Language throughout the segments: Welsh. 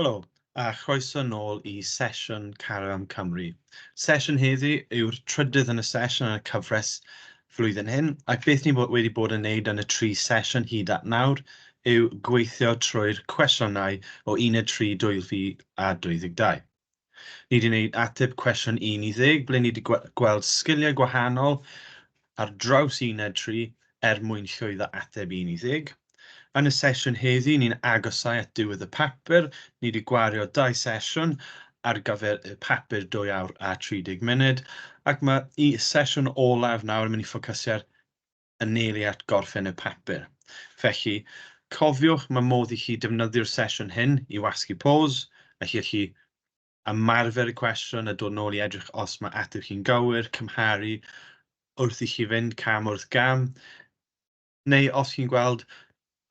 Helo, a chroeso nôl i sesiwn Carlam Cymru. Sesiwn heddi yw'r trydydd yn y sesiwn yn y cyfres flwyddyn hyn, ac beth ni wedi bod yn neud yn y tri sesiwn hyd at nawr yw gweithio trwy'r cwestiynau o Uned 3 2022. Ni wedi gwneud ateb cwestiwn 1 i 10, ble ni wedi gweld sgiliau gwahanol ar draws Uned 3 er mwyn llwyddo ateb 1 i 10. Yn y sesiwn heddi, ni'n agosau at diwedd y papur. Ni wedi gwario dau sesiwn ar gyfer y papur 2 awr a 30 munud, ac mae i sesiwn olaf nawr yn mynd i ffocysu ar anelu at gorffen y papur. Felly, cofiwch, mae modd i chi defnyddio'r sesiwn hyn i wasgu pause, a chi allu ymarfer y cwestiwn a dod nôl i edrych os mae ateb chi'n gywir, cymharu wrth i chi fynd cam wrth gam, neu os chi'n gweld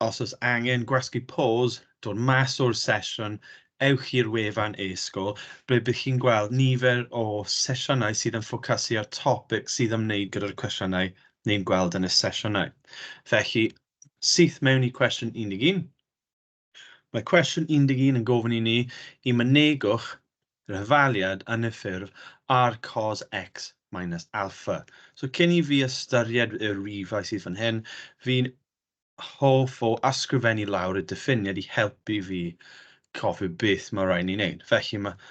os oes angen gwasgu pause, dod mas o'r sesiwn, ewch i'r wefan e-sgol, ble bydd chi'n gweld nifer o sesiynau sydd yn ffocysu ar topic sydd ymwneud gyda'r cwestiynau ni'n gweld yn y sesiynau. Felly, syth mewn i cwestiwn 11. Mae cwestiwn 11 yn gofyn i ni i mynegwch yr hafaliad yn y ffurf r cos x minus alpha. So cyn i fi ystyried y rifau sydd fan hyn, fi'n hoff o ysgrifennu lawr y diffiniad i helpu fi cofio beth mae rhaid ni wneud. Felly mae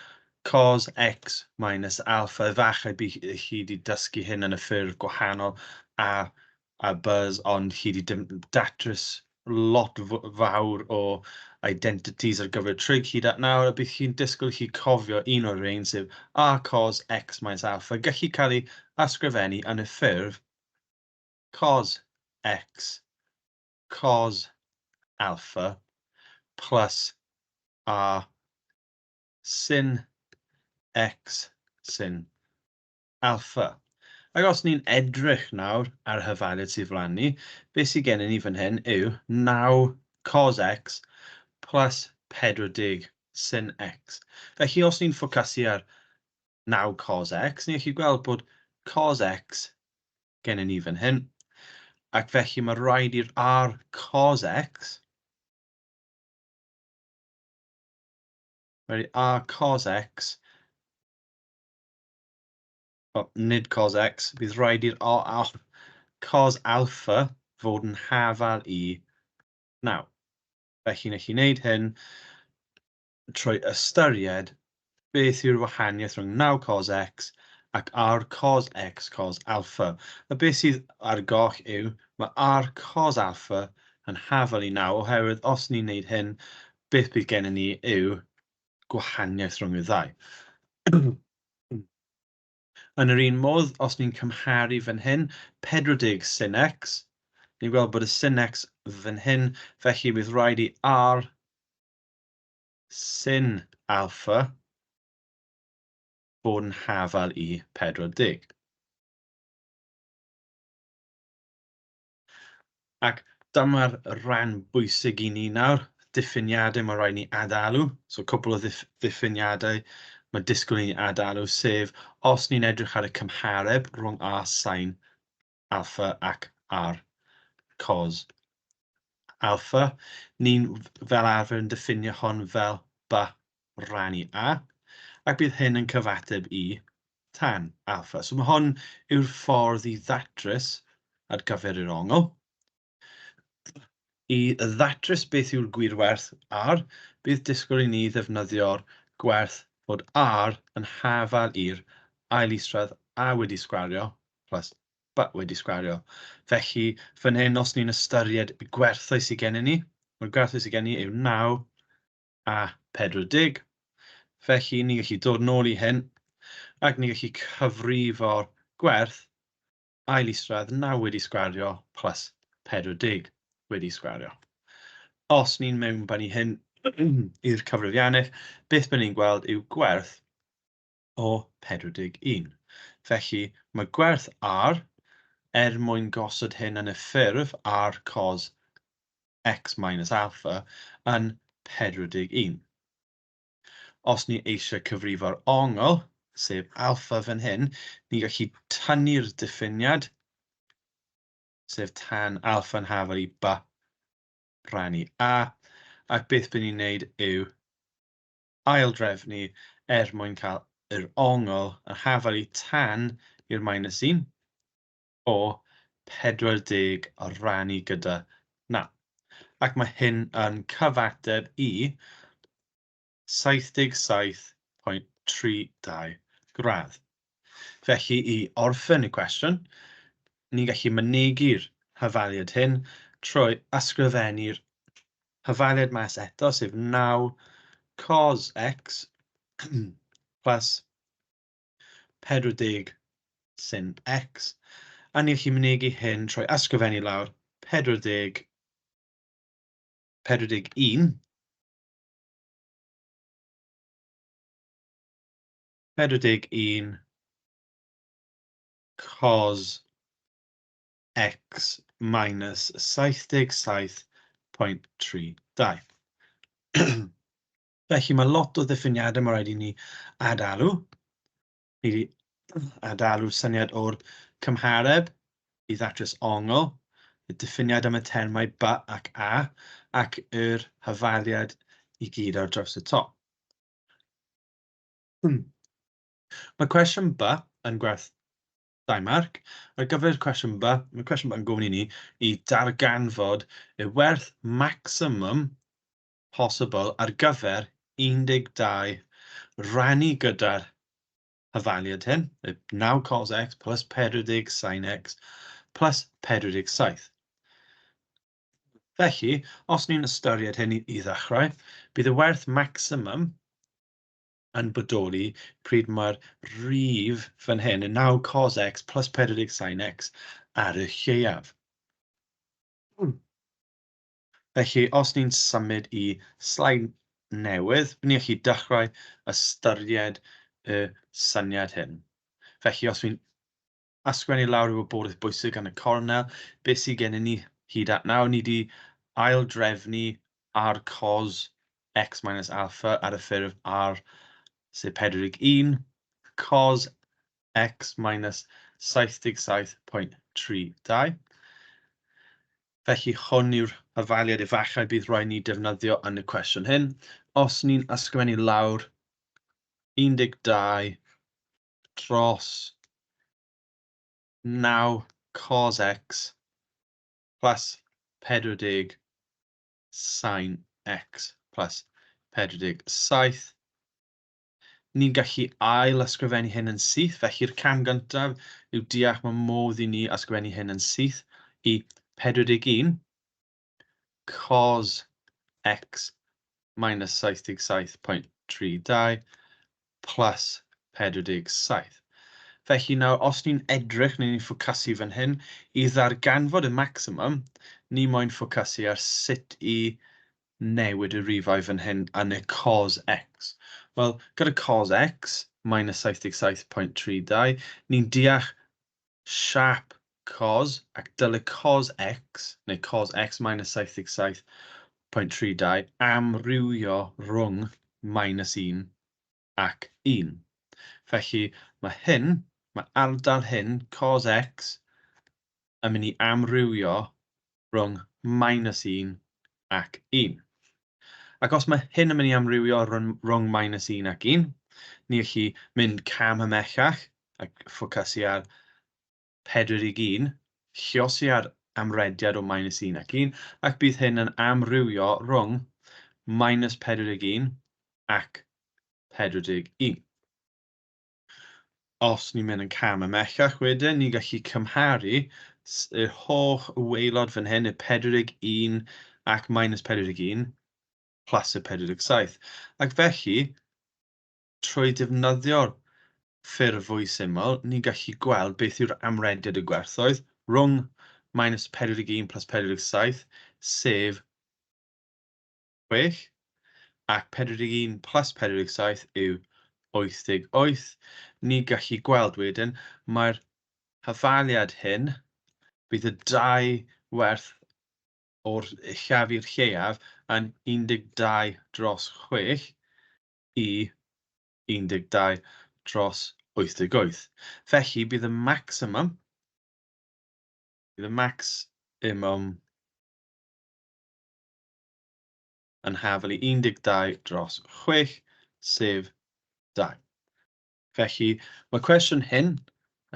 cos x minus alpha, efallai bydd chi wedi dysgu hyn yn y ffurf gwahanol a buzz, ond chi wedi datrys lot fawr o identities ar gyfer trig hyd at nawr, a bydd chi'n disgwyl i chi cofio un o'r rhain, sef r cos x minus alpha, gallu cael ei ysgrifennu yn y ffurf cos x cos alpha plus r sin x sin alpha. Ac os ni'n edrych nawr ar y hyfaliad sydd flaen ni, beth sydd gennym ni fan hyn yw 9 cos x plus 40 sin x. Felly os ni'n ffocysu ar 9 cos x, ni'n gallu gweld bod cos x gennym ni fan hyn, ac felly mae rhaid i'r r cos x, rhaid i r cos x, o, nid cos x, bydd rhaid i'r r cos alpha fod yn hafal i 9. Felly wnes i wneud hyn trwy ystyried beth yw'r wahaniaeth rhwng 9 cos x ac r cos x cos alpha. A beth sydd ar goll yw mae r cos alpha yn hafal i 9, oherwydd os ni'n wneud hyn, beth bydd gennym ni yw gwahaniaeth rhwng y ddau. Yn yr un modd, os ni'n cymharu fan hyn, 40 sin x, ni'n gweld bod y sin x fan hyn, felly bydd rhaid i r sin alpha fod yn hafal i 40. Ac dyma'r rhan bwysig i ni nawr, diffiniadau mae rhaid ni adalw. So cwpl o ddiffiniadau mae disgwyl i ni adalw, sef os ni'n edrych ar y cymhareb rhwng r sin alpha ac r cos alpha, ni'n fel arfer yn diffinio hon fel b rannu a, ac bydd hyn yn cyfateb i tan alpha. So mae hwn yw'r ffordd i ddatrys ar gyfer yr ongl. I ddatrys beth yw'r gwir werth r, bydd disgwyl i ni ddefnyddio'r gwerth fod r yn hafal i'r ail isradd a wedi sgwario plus b wedi sgwario. Felly, fan hyn, os ni'n ystyried y gwerthau sydd gennym ni, mae'r gwerthau sydd gennym ni yw 9 a 40. Felly, ni'n gallu dod nôl i hyn, ac ni'n gallu cyfrifo'r gwerth ail isradd 9 wedi sgwario plus 40 wedi sgwario. Os ni'n mewnbynnu hyn i'r cyfrifiannell, beth byddwn ni'n gweld yw gwerth o 41. Felly mae gwerth r, er mwyn gosod hyn yn y ffurf r cos x minus alpha, yn 41. Os ni eisiau cyfrifo'r ongl, sef alpha fan hyn, ni'n gallu tynnu'r diffiniad, sef tan alpha yn hafal i b rannu a, ac beth bydd ni'n neud yw aildrefnu er mwyn cael yr ongl yn hafal i tan i'r minus 1 o 40 o rannu gyda 9. Ac mae hyn yn cyfateb i 77.32 gradd. Felly, i orffen y cwestiwn, ni'n gallu mynegi'r hafaliad hyn trwy ysgrifennu'r hafaliad mas eto, sef 9 cos x plus 40 sin x, a ni'n gallu mynegi hyn trwy ysgrifennu lawr 40, 41, 41 cos x minus 77.32. Felly mae lot o ddiffiniadau mae rhaid i ni adalw. Ni wedi adalw'r syniad o'r cymhareb i ddatrys ongl, y diffiniad am y termau B ac A, ac yr hafaliad i gyd ar draws y top. Mae cwestiwn B yn gwerth 2 marc. Ar gyfer cwestiwn B, mae cwestiwn B yn gofyn i ni i darganfod y werth maximum posibl ar gyfer 12 rannu gyda'r hafaliad hyn, y 9 cos x plus 40 sin x plus 47. Felly, os ni'n ystyried hyn i ddechrau, bydd y werth maximum yn bodoli pryd mae'r rhif fan hyn, y 9 cos x plus 40 sin x, ar y lleiaf. Felly, os ni'n symud i sleid newydd, ni'n gallu dechrau ystyried y syniad hyn. Felly, os fi'n ysgrifennu lawr y wybodaeth bwysig yn y cornel, beth sydd gennym ni hyd at nawr? Ni wedi aildrefnu r cos x minus alpha ar y ffurf r, sef 41, cos x minus 77.32. Felly hwn yw'r hafaliad efallai bydd rhaid ni defnyddio yn y cwestiwn hyn. Os ni'n ysgrifennu lawr 12 dros 9 cos x plus 40 sin x plus 47, ni'n gallu ail ysgrifennu hyn yn syth, felly'r cam gyntaf yw deall mae modd i ni ysgrifennu hyn yn syth i 41 cos x minus 77.32 plus 47. Felly nawr, os ni'n edrych neu ni'n ffocysu fan hyn, i ddarganfod y maximum, ni moyn ffocysu ar sut i newid y rifau fan hyn yn y cos x. Wel, gyda cos x minus 77.32, ni'n deall siâp cos, ac dyle cos x, neu cos x minus 77.32, amrywio rhwng minus 1 ac 1. Felly mae hyn, mae ardal hyn, cos x, yn mynd i amrywio rhwng minus 1 ac 1. Ac os mae hyn yn mynd i amrywio rhwng minus 1 ac 1, ni gallu mynd cam ymhellach ac ffocysu ar 41, lliosi ar amrediad o minus 1 ac 1, ac bydd hyn yn amrywio rhwng minus 41 ac 41. Os ni'n mynd yn cam ymhellach wedyn, ni'n gallu cymharu yr holl waelod fan hyn, y 41 ac minus 41 plus y 47. Ac felly, trwy defnyddio'r ffurf fwy syml, ni'n gallu gweld beth yw'r amrediad y gwerthoedd rhwng minus 41 plus 47, sef 6, ac 41 plus 47 yw 88. Ni'n gallu gweld wedyn, mae'r hafaliad hyn, bydd y dau werth o'r uchaf i'r lleiaf yn 12 dros 6 i 12 dros 88. Felly bydd y maximum, bydd y maximum yn hafal i 12 dros 6 sef 2. Felly, mae cwestiwn hyn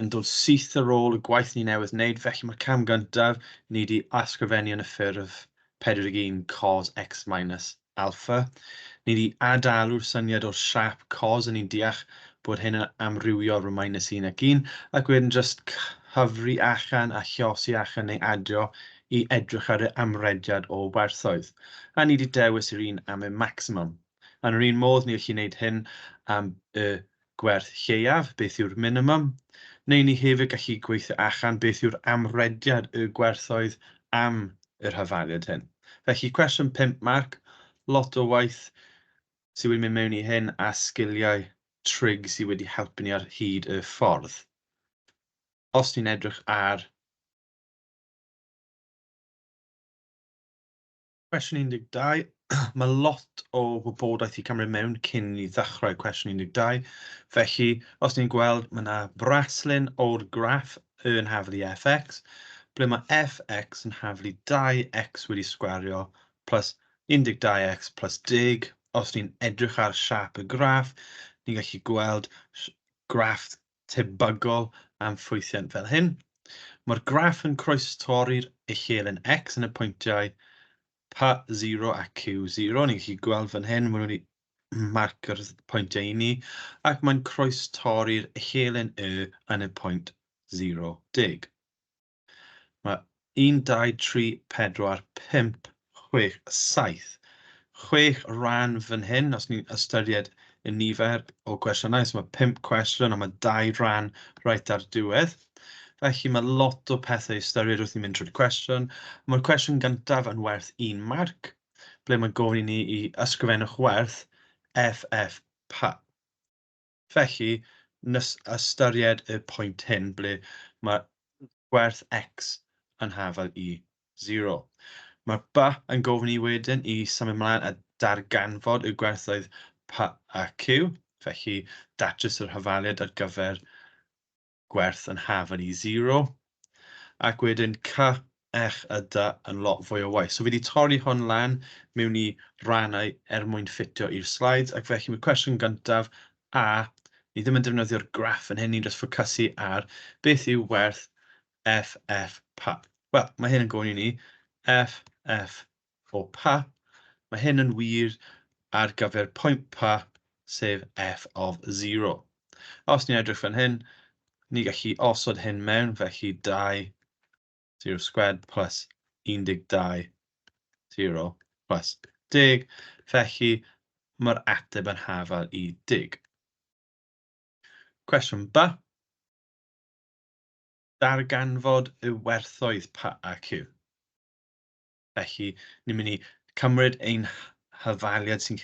yn dod syth ar ôl y gwaith ni newydd wneud, felly mae'r cam gyntaf ni wedi ysgrifennu yn y ffurf 41 cos x minus alpha. Ni wedi adalw'r syniad o'r siap cos, a ni'n deall bod hyn yn amrywio rhwng minus 1 ac 1, ac wedyn jyst cyfri allan a lliosi allan neu adio i edrych ar y amrediad o werthoedd. A ni wedi dewis yr un am y maximum. Yn yr un modd, ni gallu gwneud hyn am y gwerth lleiaf, beth yw'r minimum, neu ni hefyd gallu gweithio allan beth yw'r amrediad y gwerthoedd am yr hafaliad hyn. Felly, cwestiwn 5 marc, lot o waith sydd wedi mynd mewn i hyn a sgiliau trig sydd wedi helpu ni ar hyd y ffordd. Os ni'n edrych ar cwestiwn 12, mae lot o wybodaeth i cymryd mewn cyn i ni ddechrau cwestiwn 12. Felly, os ni'n gweld, mae yna braslun o'r graff yn haflu fx, ble mae fx yn haflu 2x wedi sgwario plus 12x plus 10. Os ni'n edrych ar siap y graff, ni'n gallu gweld graff tebygol am ffwythiant fel hyn. Mae'r graff yn croestorri'r uchelyn x yn y pwyntiau P0 a Q0. Ni'n gallu gweld fan hyn, maen nhw wedi marcio'r pwyntiau i ni, ac mae'n croestorri'r uchelyn y yn y pwynt 0, 10. Mae 1, 2, 3, 4, 5, 6, 7. 6 rhan fan hyn, os ni'n ystyried y nifer o gwestiynau, so mae 5 cwestiwn a mae 2 rhan reit ar diwedd. Felly mae lot o pethau i ystyried wrth i mynd trwy'r cwestiwn. Mae'r cwestiwn gyntaf yn werth 1 marc, ble mae gofyn i ni i ysgrifennwch werth FFP. Felly, ystyried y pwynt hyn, ble mae gwerth x yn hafal i 0. Mae'r B yn gofyn i wedyn i symud ymlaen a darganfod y gwerthoedd P a Q, felly datrys yr hafaliad ar gyfer gwerth yn hafal i 0, ac wedyn C, H a D yn lot fwy o waith. So fi wedi torri hwn lan mewn i rannau er mwyn ffitio i'r slides, ac felly mae'r cwestiwn gyntaf A, ni ddim yn defnyddio'r graff yn hyn, ni'n just ffocysu ar beth yw werth F, F, P. Wel, mae hyn yn gofyn i ni F, F o P. Mae hyn yn wir ar gyfer pwynt P, sef F of 0. Os ni'n edrych fan hyn, ni gallu osod hyn mewn, felly 2, 0 squared plus 12, 0 plus 10. Felly mae'r ateb yn hafal i 10. Cwestiwn B. Darganfod y werthoedd P a Q. Felly, ni'n mynd i cymryd ein hafaliad sy'n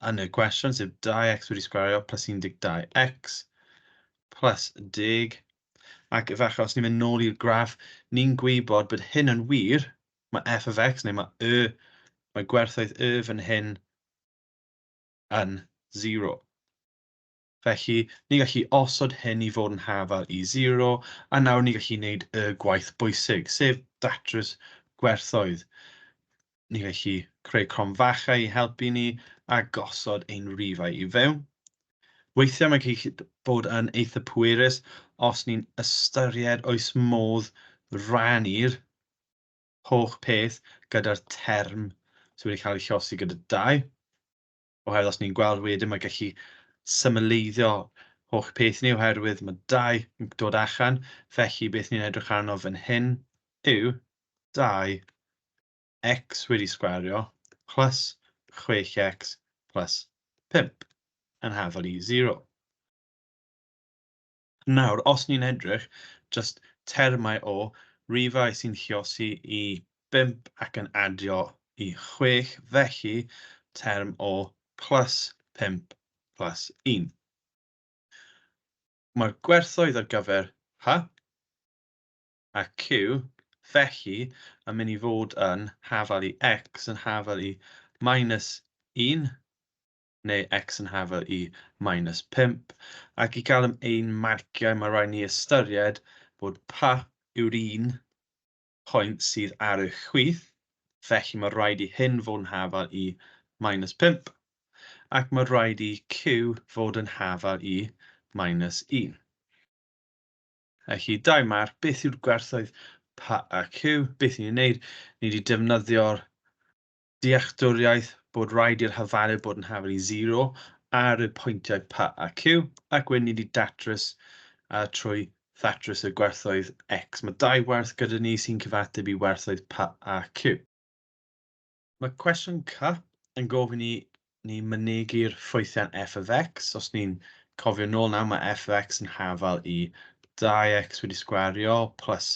yn y cwestiwn, sef 2x wedi sgwario plus 12x plus 10. Ac efallai os ni'n mynd nôl i'r graff, ni'n gwybod bod hyn yn wir, mae f of x, neu mae y, mae gwerthoedd y fan hyn yn 0. Felly, ni'n gallu osod hyn i fod yn hafal i 0, a nawr ni'n gallu gwneud y gwaith bwysig, sef datrys gwerthoedd. Ni'n gallu creu cromfachau i helpu ni a gosod ein rifau i fewn. Weithiau mae'n gallu bod yn eitha pwerus os ni'n ystyried oes modd rannu'r holl peth gyda'r term sydd wedi cael ei llosi gyda 2. Oherwydd os ni'n gweld wedyn mae gallu symleiddio holl peth ni oherwydd mae 2 yn dod allan. Felly beth ni'n edrych arno fan hyn yw 2 x wedi sgwario plus 6x plus 5 yn hafal i 0. Nawr, os ni'n edrych, just termau o rifau sy'n lliosi i 5 ac yn adio i 6, felly term o plus 5 plus 1. Mae'r gwerthoedd ar gyfer H a Q, felly, yn mynd i fod yn hafal i x yn hafal i minus 1, neu x yn hafal i minus 5. Ac i gael ein marciau, mae rhaid ni ystyried bod P yw'r un pwynt sydd ar y chwith, felly mae rhaid i hyn fod yn hafal i minus 5. ac mae rhaid i Q fod yn hafal i minus 1. Felly, 2 marc, beth yw'r gwerthoedd P a Q? Beth ni'n wneud? Ni wedi defnyddio'r dealltwriaeth bod rhaid i'r hafaliad bod yn hafal i 0 ar y pwyntiau P a Q, ac wedyn ni wedi datrys trwy ddatrys y gwerthoedd X. Mae 2 werth gyda ni sy'n cyfateb i werthoedd P a Q. Mae cwestiwn C yn gofyn i ni mynegi'r ffwythiant f of x. Os ni'n cofio nôl nawr, mae f of x yn hafal i 2x wedi sgwario plus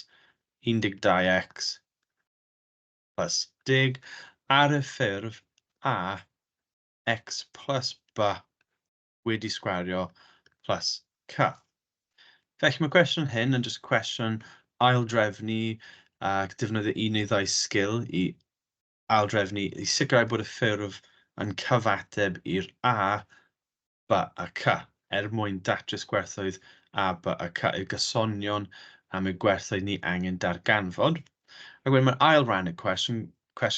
12x plus 10 ar y ffurf a x plus b wedi sgwario plus c. Felly mae cwestiwn hyn yn jyst cwestiwn aildrefnu ac defnyddio un neu ddau sgil i aildrefnu i sicrhau bod y ffurf yn cyfateb i'r A, B a C er mwyn datrys gwerthoedd A, B a C y gysonion am y gwerthoedd ni angen darganfod. Ac wedyn mae'r ail ran y cwestiwn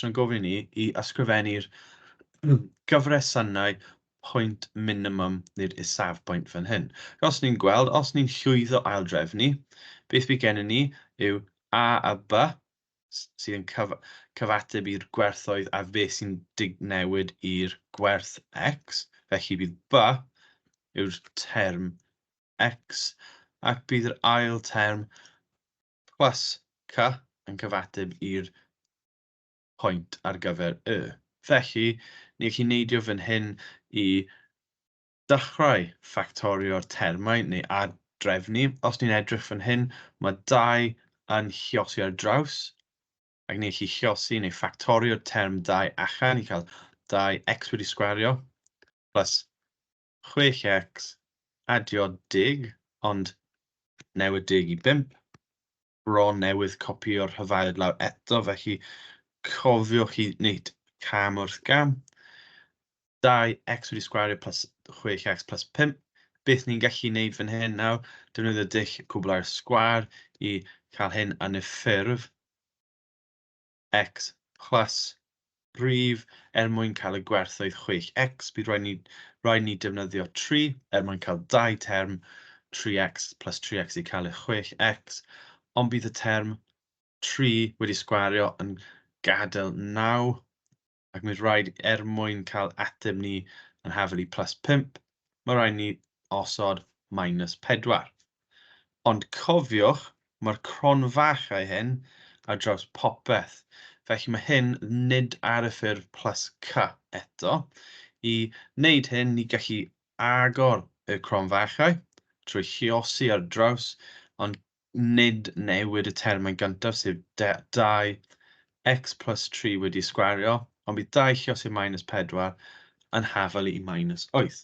yn gofyn i ni i ysgrifennu'r gyfresynnau pwynt minimum neu'r isafbwynt fan hyn. Os ni'n gweld, os ni'n llwyddo aildrefnu, beth bydd gennym ni yw A a B sydd yn cyfateb i'r gwerthoedd a beth sy'n newid i'r gwerth X. Felly bydd B yw'r term X ac bydd yr ail term plus C yn cyfateb i'r pwynt ar gyfer Y. Felly, ni gallu neidio fan hyn i dechrau ffactorio'r termau neu ad-drefnu. Os ni'n edrych fan hyn, mae 2 yn lluosi ar draws, ac ni'n gallu lluosi neu ffactorio'r term 2 allan i cael 2x wedi sgwario plus 6x adio 10, ond newid 10 i 5. Bron newydd copio'r hyfaliad lawr eto, felly cofiwch i wneud cam wrth gam. 2x wedi sgwario plus 6x plus 5. Beth ni'n gallu wneud fan hyn nawr, defnyddio dull cwblhau'r sgwâr i cael hyn yn y ffurf x plus rhif er mwyn cael y gwerthoedd 6x. Bydd rhaid ni defnyddio 3 er mwyn cael 2 term 3x plus 3x i cael y 6x, ond bydd y term 3 wedi sgwario yn gadael 9, ac mae'n rhaid er mwyn cael ateb ni yn hafal i plus 5, mae rhaid ni osod minus 4. Ond cofiwch, mae'r cronfachau hyn ar draws popeth. Felly mae hyn nid ar y ffurf plus c eto. I wneud hyn, ni gallu agor y cronfachau trwy lluosi ar draws, ond nid newid y termau gyntaf, sef 2x plus 3 wedi sgwario, ond bydd 2 lluosi minus 4 yn hafal i minus 8.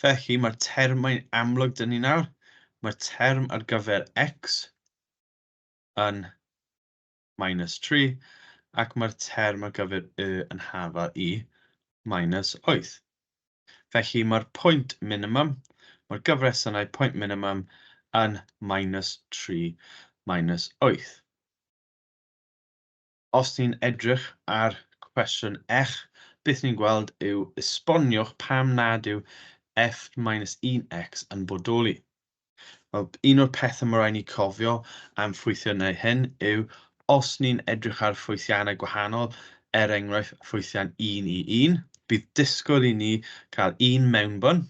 Felly mae'r termau'n amlwg dyn ni nawr. Mae'r term ar gyfer x yn minus 3, ac mae'r term ar gyfer y yn hafal i minus 8. Felly mae'r pwynt minimum, mae'r gyfresynnau pwynt minimum yn minus 3 minus 8. Os ni'n edrych ar cwestiwn F, beth ni'n gweld yw esboniwch pam nad yw f minus 1x yn bodoli. Wel, un o'r pethau mae rhaid ni cofio am ffwythiannau hyn yw os ni'n edrych ar ffwythiannau gwahanol, er enghraifft ffwythiant 1 i 1, bydd disgwyl i ni cael un mewnbwn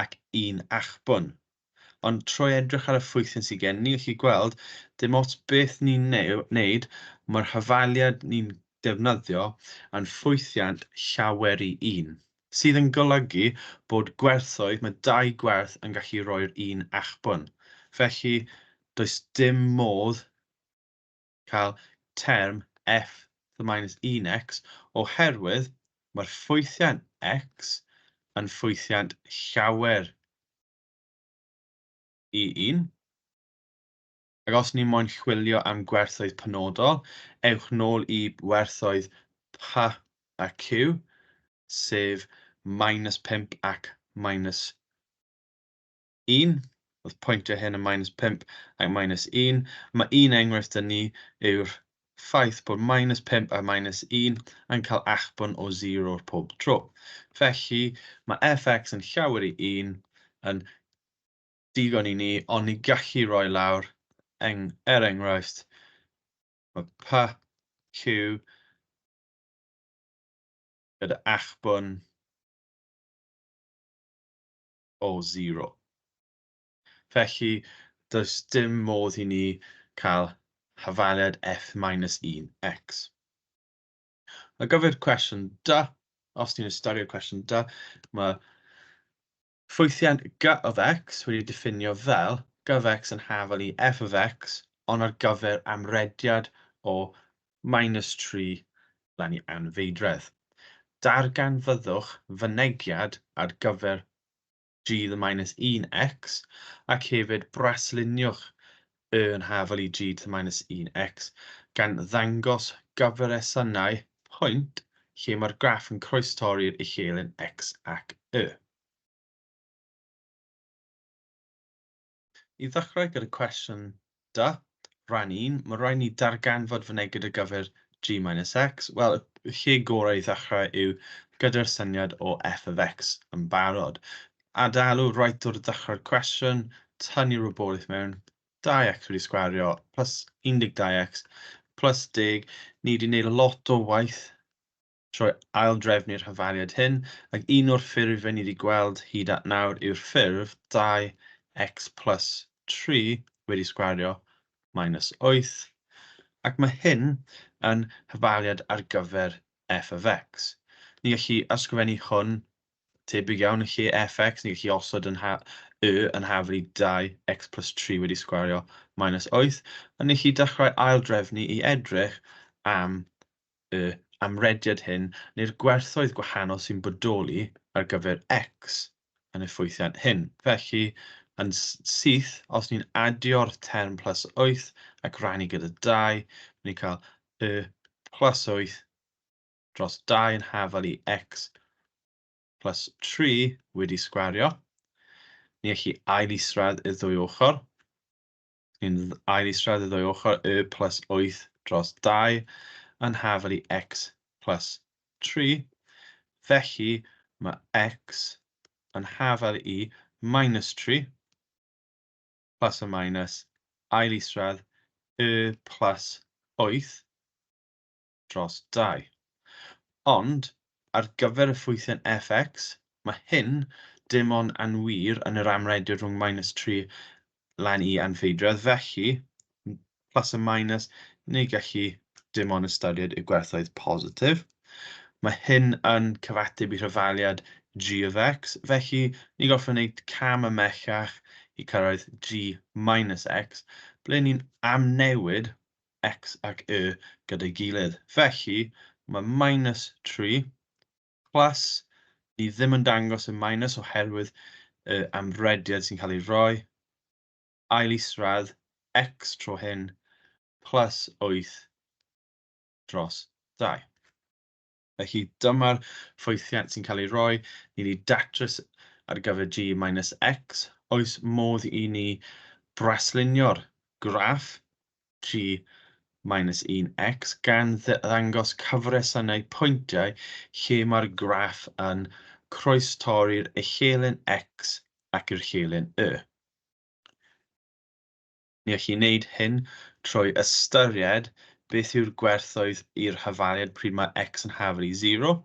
ac un allbwn. Ond trwy edrych ar y ffwythiant sydd gen ni, gallu gweld dim ots beth ni'n wneud, mae'r hafaliad ni'n defnyddio yn ffwythiant llawer i 1, sydd yn golygu bod gwerthoedd, mae 2 gwerth yn gallu rhoi'r un allbwn. Felly, does dim modd cael term f to the minus 1x oherwydd mae'r ffwythiant x yn ffwythiant llawer i 1. Ac os ni moyn chwilio am gwerthoedd penodol, ewch nôl i werthoedd p a q, sef minus 5 ac minus 1. Oedd pwyntiau hyn yn minus 5 ac minus 1. Mae un enghraifft yn ni yw'r ffaith bod minus 5 a minus 1 yn cael allbwn o 0 pob tro. Felly mae fx yn llawer i 1 yn digon i ni, ond ni gallu roi lawr, er enghraifft, mae p, q gyda allbwn o 0. Felly, does dim modd i ni cael hafaliad f minus 1x. Ar gyfer cwestiwn D, os ni'n ystyried cwestiwn D, mae ffwythiant g of x wedi diffinio fel g of x yn hafal i f of x, ond ar gyfer amrediad o minus 3 lan i anfeidredd. Darganfyddwch fynegiad ar gyfer g to the minus 1x, ac hefyd brasluniwch y yn hafal i g to the minus 1x, gan ddangos gyfersynnau pwynt lle mae'r graff yn croestorri'r uchelyn x ac y. I ddechrau gyda cwestiwn D, rhan 1, mae rhaid ni darganfod fynegid ar gyfer g minus x. Wel, y lle gorau i ddechrau yw gyda'r syniad o f of x yn barod. Adalw reit o'r dechrau'r cwestiwn, tynnu'r wybodaeth mewn, 2x wedi sgwario plus 12x plus 10. Ni wedi gwneud lot o waith trwy aildrefnu'r hafaliad hyn, ac un o'r ffurfau ni wedi gweld hyd at nawr yw'r ffurf 2x plus 3 wedi sgwario minus 8, ac mae hyn yn hafaliad ar gyfer f of x. Ni gallu ysgrifennu hwn tebyg iawn yn lle fx, ni gallu osod yn y yn hafal i 2x plus 3 wedi sgwario minus 8, a ni gallu dechrau aildrefnu i edrych am y amrediad hyn neu'r gwerthoedd gwahanol sy'n bodoli ar gyfer x yn y ffwythiant hyn. Felly, yn syth, os ni'n adio'r term plus 8 ac rannu gyda 2, ni'n cael y plus 8 dros 2 yn hafal i x plus 3 wedi sgwario. Ni allu ail isradd y ddwy ochr. Ni'n ail isradd y ddwy ochr, y plus 8 dros 2 yn hafal i x plus 3. Felly, mae x yn hafal i minus 3 plus a minus ail isradd y plus 8 dros 2. Ond, ar gyfer y ffwythiant fx, mae hyn dim ond anwir yn yr amrediad rhwng minus 3 lan i anfeidredd, felly plus a minus, ni gallu dim ond ystyried y gwerthoedd positif. Mae hyn yn cyfateb i rhyfaliad g of x, felly ni gorfod wneud cam ymhellach i cyrraedd g minus x, ble ni'n amnewid x ac y gyda'i gilydd. Felly, mae minus 3 plus, ni ddim yn dangos y minus oherwydd y amrediad sy'n cael ei roi, ail isradd x tro hyn plus 8 dros 2. Felly dyma'r ffwythiant sy'n cael ei roi. Ni wedi datrys ar gyfer g minus x. Oes modd i ni braslunio'r graff g minus 1x gan ddangos cyfresynnau pwyntiau lle mae'r graff yn croestorri'r uchelyn x ac yr uchelyn y. Ni allu wneud hyn trwy ystyried beth yw'r gwerthoedd i'r hafaliad pryd mae x yn hafal i 0,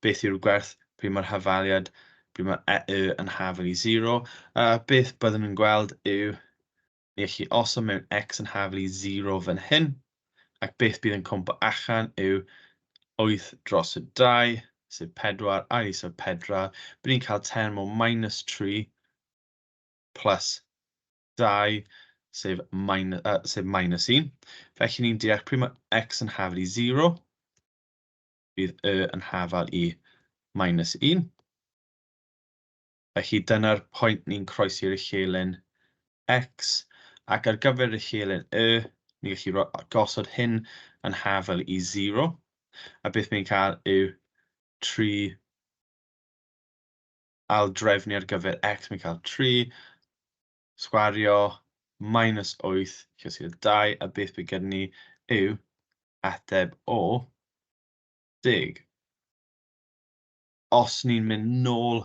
beth yw'r gwerth pryd mae'r hafaliad pryd mae y yn hafal i 0, a beth byddwn yn gweld yw ni allu osod mewn x yn hafal i 0 fan hyn, ac beth bydd yn cwmpo allan yw 8 dros y 2, sef 4, ail isaf 4, bydd ni'n cael term o minus 3 plus 2, sef minus 1. Felly ni'n deall pryd mae x yn hafal i 0, bydd y yn hafal i minus 1. Felly dyna'r pwynt ni'n croesi'r uchelyn x, ac ar gyfer yr uchelyn y, ni'n gallu gosod hyn yn hafal i 0, a beth ni'n cael yw 3 aildrefnu ar gyfer x, ni'n cael 3 sgwario minus 8, lle sydd 2, a beth bydd gyda ni yw ateb o 10. Os ni'n mynd nôl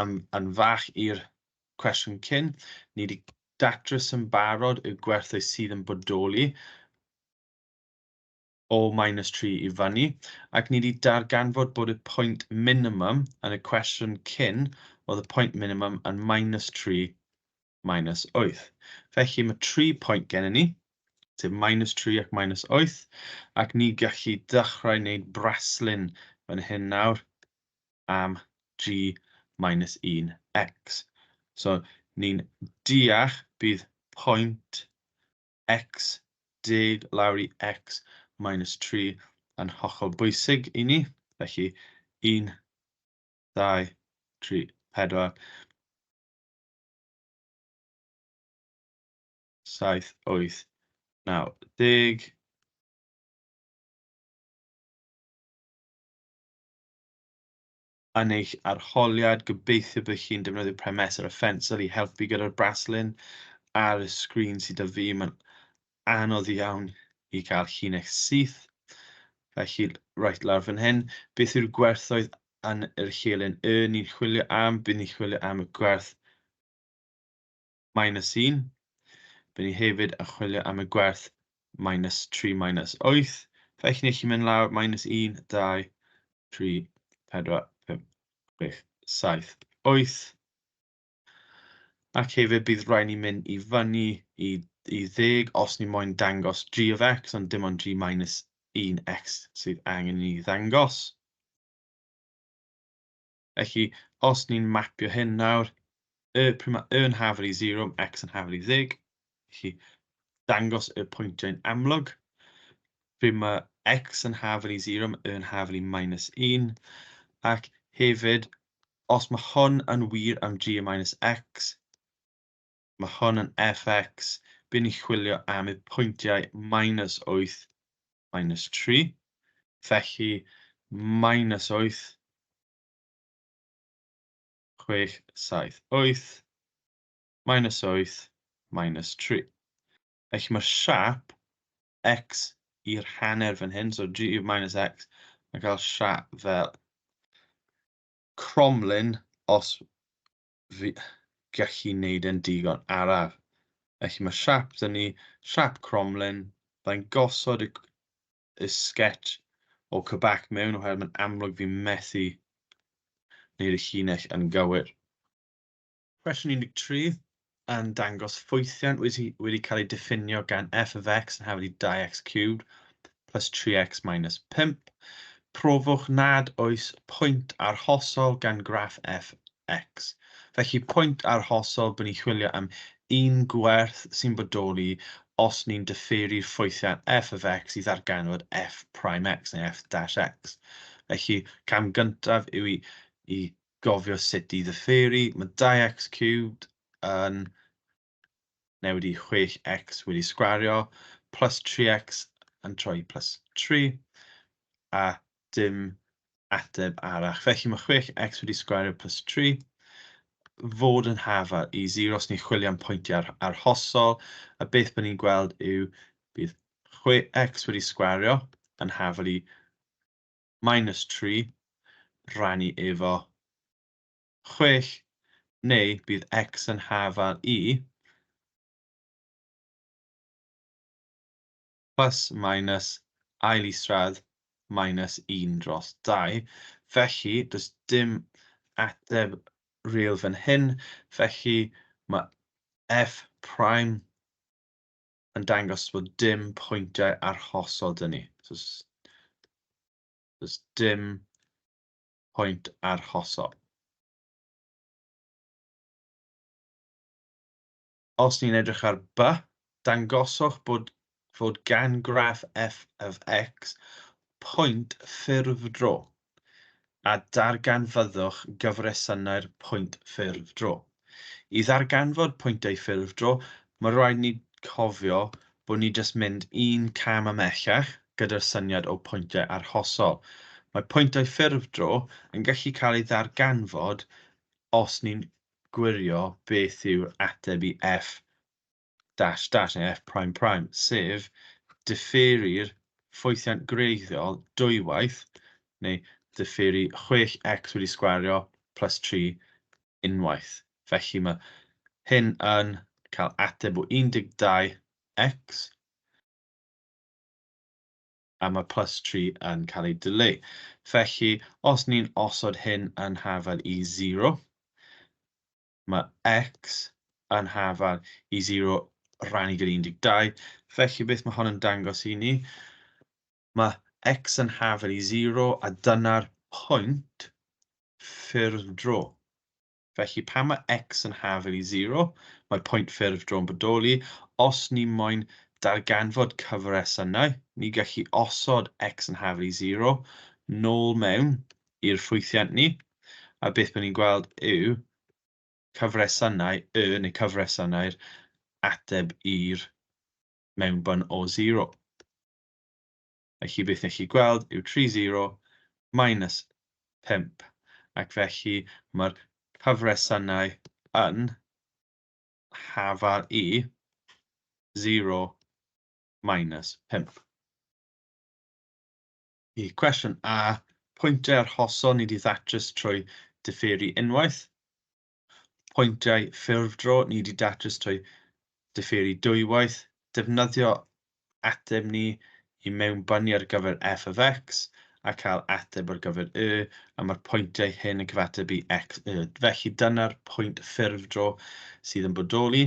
yn fach i'r cwestiwn cyn, ni wedi datrys yn barod y gwerthau sydd yn bodoli o minus 3 i fyny, ac ni wedi darganfod bod y pwynt minimum yn y cwestiwn cyn oedd y pwynt minimum yn minus 3 minus 8. Felly mae 3 pwynt gennym ni, sef minus 3 ac minus 8, ac ni gallu dechrau wneud braslun fan hyn nawr am g minus 1x. So ni'n deall bydd pwynt x 10 lawr i x minus 3 yn hollol bwysig i ni. Felly 1, 2, 3, 4, 7, 8, 9, 10. Yn eich arholiad, gobeithio bod chi'n defnyddio pen mesur a phensel i helpu gyda'r braslun ar y sgrin sydd 'da fi. Mae'n anodd iawn i gael llinell syth. Felly, reit lawr fan hyn, beth yw'r gwerthoedd yn yr lleilen Y ni'n chwilio am? Bydd ni'n chwilio am y gwerth minus 1. Bydd ni hefyd yn chwilio am y gwerth minus 3 minus 8. Felly, ni chi'n mynd lawr minus 1, 2, 3, 4, 5, 6, 7, 8. Ac hefyd bydd rhaid ni mynd i fyny i 10 os ni moyn dangos g of x, ond dim ond g minus 1x sydd angen i ni ddangos. Felly, os ni'n mapio hyn nawr, pryd mae y yn hafal i 0, x yn hafal i 10, felly dangos y pwyntiau'n amlwg. Pryd mae x yn hafal i 0, mae y yn hafal i minus 1. Ac hefyd, os mae hwn yn wir am g minus x, mae hwn yn fx, bydd ni'n chwilio am y pwyntiau minus 8, minus 3. Felly, minus 8, 6, 7, 8, minus 8, minus 3. Felly mae'r siap x i'r hanner fan hyn, so g minus x, mae'n cael siap fel cromlin os fi gallu wneud yn digon araf. Felly mae siap 'da ni, siap cromlin, byddai'n gosod y sketch o Quebec mewn oherwydd mae'n amlwg fi methu wneud y llinell yn gywir. Cwestiwn 13 yn dangos ffwythiant wedi cael ei diffinio gan f of x yn hafal i 2x cubed plus 3x minus 5. Profwch nad oes pwynt arhosol gan graff fx. Felly pwynt arhosol, bod ni'n chwilio am un gwerth sy'n bodoli os ni'n diferu'r ffwythiant f of x i ddarganfod f prime x neu f dash x. Felly cam gyntaf yw i gofio sut i ddiferu. Mae 2x cubed yn newid i 6x wedi sgwario, plus 3x yn troi plus 3, a dim ateb arall. Felly mae 6x wedi sgwario plus 3 fod yn hafal i 0 os ni'n chwilio am pwyntiau arhosol, a beth bydd ni'n gweld yw bydd 6x wedi sgwario yn hafal i minus 3 rannu efo 6, neu bydd x yn hafal i plus minus ail isradd minus 1 dros 2. Felly, does dim ateb real fan hyn, felly mae f prime yn dangos bod dim pwyntiau arhosol 'da ni. So, does dim pwynt arhosol. Os ni'n edrych ar B, dangoswch fod gan graff f of x pwynt ffurfdro a darganfyddwch gyfresynnau'r pwynt ffurfdro. I ddarganfod pwyntiau ffurfdro, mae rhaid ni cofio bod ni jyst mynd un cam ymhellach gyda'r syniad o pwyntiau arhosol. Mae pwyntiau ffurfdro yn gallu cael ei ddarganfod os ni'n gwirio beth yw'r ateb i f dash dash neu f prime prime, sef Diferu'r ffwythiant gwreiddiol dwywaith, neu diferu 6x wedi sgwario plus 3 unwaith. Felly mae hyn yn cael ateb o 12x, a mae plus 3 yn cael ei dileu. Felly, os ni'n osod hyn yn hafal i 0, mae x yn hafal i 0 rhannu gyda 12. Felly, beth mae hon yn dangos i ni? Mae x yn hafal i 0, a dyna'r pwynt ffurfdro. Felly, pan mae x yn hafal i 0, mae'r pwynt ffurfdro yn bodoli. Os ni moyn darganfod cyfresynnau, ni gallu osod x yn hafal i 0 nôl mewn i'r ffwythiant ni. A beth byddwn ni'n gweld yw cyfresynnau y neu cyfresynnau'r ateb i'r mewnbwn o 0. Felly beth ni'n gallu gweld yw 3, 0 minus 5. Ac felly mae'r cyfresynnau yn hafal i 0 minus 5. Y cwestiwn A, pwyntiau arhosol ni wedi ddatrys trwy diferu unwaith. Pwyntiau ffurfdro ni wedi datrys trwy diferu dwywaith. Defnyddio ateb ni i mewnbynnu ar gyfer f of x a cael ateb ar gyfer y, a mae'r pwyntiau hyn yn cyfateb i x, y. Felly dyna'r pwynt ffurfdro sydd yn bodoli.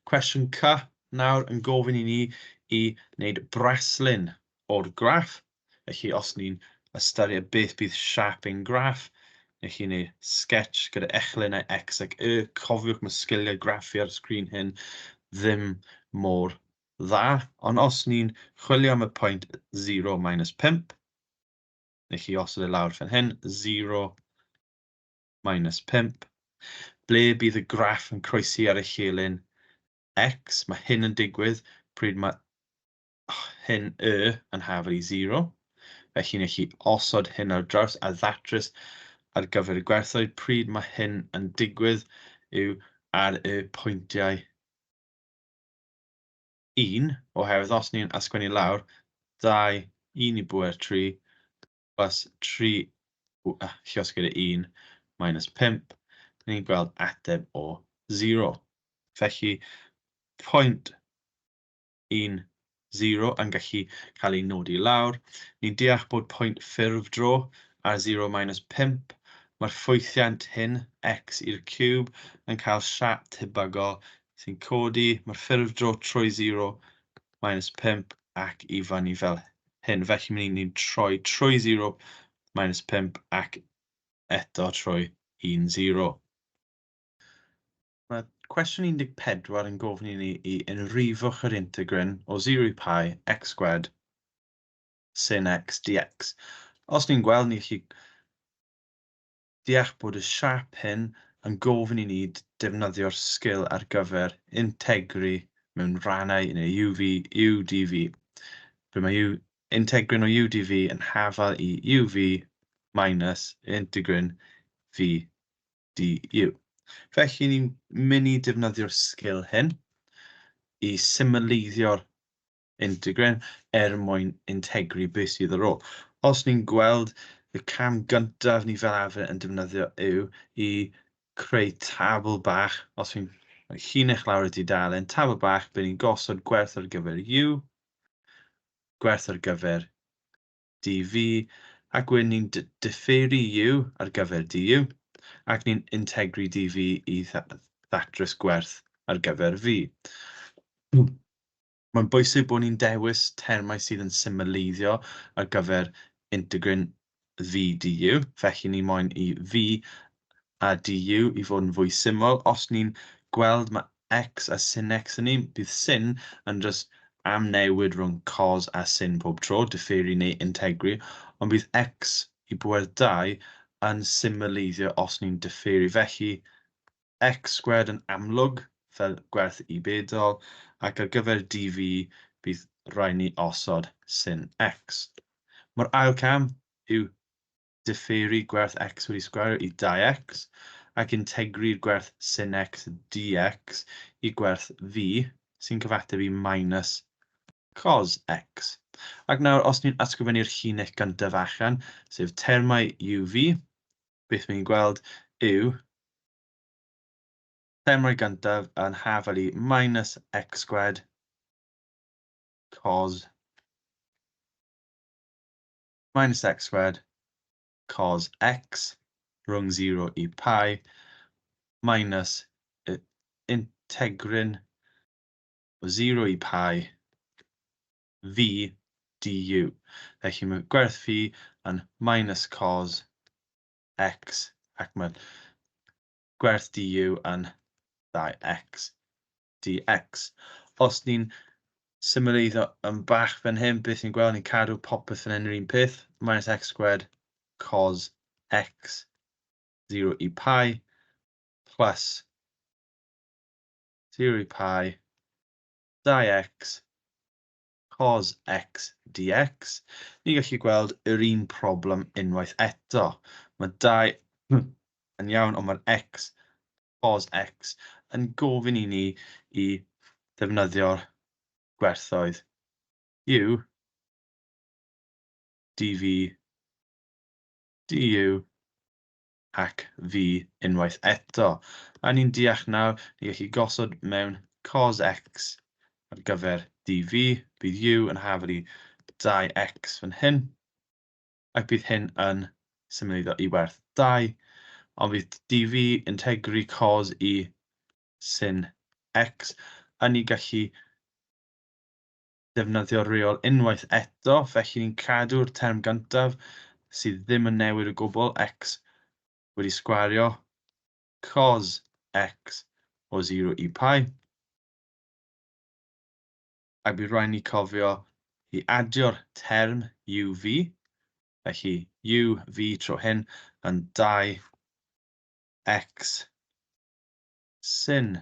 Cwestiwn C nawr yn gofyn i ni i wneud braslun o'r graff. Felly os ni'n ystyried beth bydd siâp ein graff, neu chi wneud sketch gyda echlynnau x ac y. Cofiwch, mae sgiliau graffu ar y sgrin hyn ddim mor dda. Ond os ni'n chwilio am y pwynt 0 minus 5, neu chi osod e lawr fan hyn, 0 minus 5, ble bydd y graff yn croesi ar y llinell x? Mae hyn yn digwydd pryd mae hyn y yn hafal i 0. Felly ni chi osod hyn ar draws a ddatrys ar gyfer y gwerthoedd. Pryd mae hyn yn digwydd yw ar y pwyntiau 1, oherwydd os ni'n ysgrifennu lawr 2, 1 i bwer 3, plus 3, lluosgi gyda 1, minus 5, ni'n gweld ateb o 0. Felly, pwynt 1, 0 yn gallu cael ei nodi lawr. Ni'n deall bod pwynt ffurfdro ar 0 minus 5. Mae'r ffwythiant hyn, x i'r ciwb, yn cael siâp tebygol sy'n codi. Mae'r ffurfdro trwy 0 minus 5 ac i fyny fel hyn. Felly ni'n troi trwy 0 minus 5 ac eto trwy 1, 0. Mae cwestiwn 14 yn gofyn i ni i enrifwch yr integrin o 0 i pi x squared sin x dx. Os ni'n gweld, ni gallu deall bod y siâp hyn yn gofyn i ni defnyddio'r sgil ar gyfer integru mewn rannau neu UV, U dv. Ble mae U, integrin o U dv yn hafal i UV minus integrin V du. Felly ni'n mynd i defnyddio'r sgil hyn i symleiddio'r integrin er mwyn integru beth sydd ar ôl. Os ni'n gweld, y cam gyntaf ni fel arfer yn defnyddio yw i creu tabl bach. Os fi'n rhoi llinell lawr y dudalen, tabl bach, bydd ni'n gosod gwerth ar gyfer U, gwerth ar gyfer dv, ac wedyn ni'n diferu U ar gyfer du, ac ni'n integru dv i ddatrys gwerth ar gyfer V. Mae'n bwysig bod ni'n dewis termau sydd yn symleiddio ar gyfer integrin V du, felly ni moyn i V a du i fod yn fwy syml. Os ni'n gweld mae x a sin x yn ni, bydd sin yn just amnewid rhwng cos a sin pob tro, diferu neu integru, ond bydd x i bwer 2 yn symleiddio os ni'n diferu. Felly x squared yn amlwg fel gwerth i bedol, ac ar gyfer dv bydd rhaid ni osod sin x. Mae'r ail cam yw diferu gwerth x wedi sgwario i 2x, ac integru'r gwerth sin x dx i gwerth v sy'n cyfateb i minus Cos x. Ac nawr, os ni'n ysgrifennu'r llinell gyntaf allan, sef termau UV, beth ni'n gweld yw termau gyntaf yn hafal i minus x squared cos minus x squared cos x rhwng 0 i pi minus integrin o 0 i pi v du. Felly mae gwerth v yn minus cos x ac mae gwerth du yn 2x dx. Os ni'n symleiddio yn bach fan hyn, beth ni'n gweld, ni'n cadw popeth yn yr un peth, minus x squared cos x 0 i pi plus 0 i pi 2x cos x dx. Ni'n gallu gweld yr un problem unwaith eto. Mae 2 yn iawn, ond mae'r x cos x yn gofyn i ni i ddefnyddio'r gwerthoedd u dv du ac v unwaith eto. A ni'n deall nawr, ni'n gallu gosod mewn cos x ar gyfer dv, bydd u yn hafal i 2x fan hyn, ac bydd hyn yn symleiddio i werth 2, ond bydd dv integru cos i sin x, a ni gallu defnyddio'r reol unwaith eto, felly ni'n cadw'r term gyntaf sydd ddim yn newid o gwbl, x wedi sgwario cos x o 0 i pi. Ac bydd rhaid ni cofio i adio'r term uv, felly uv tro hyn yn 2x sin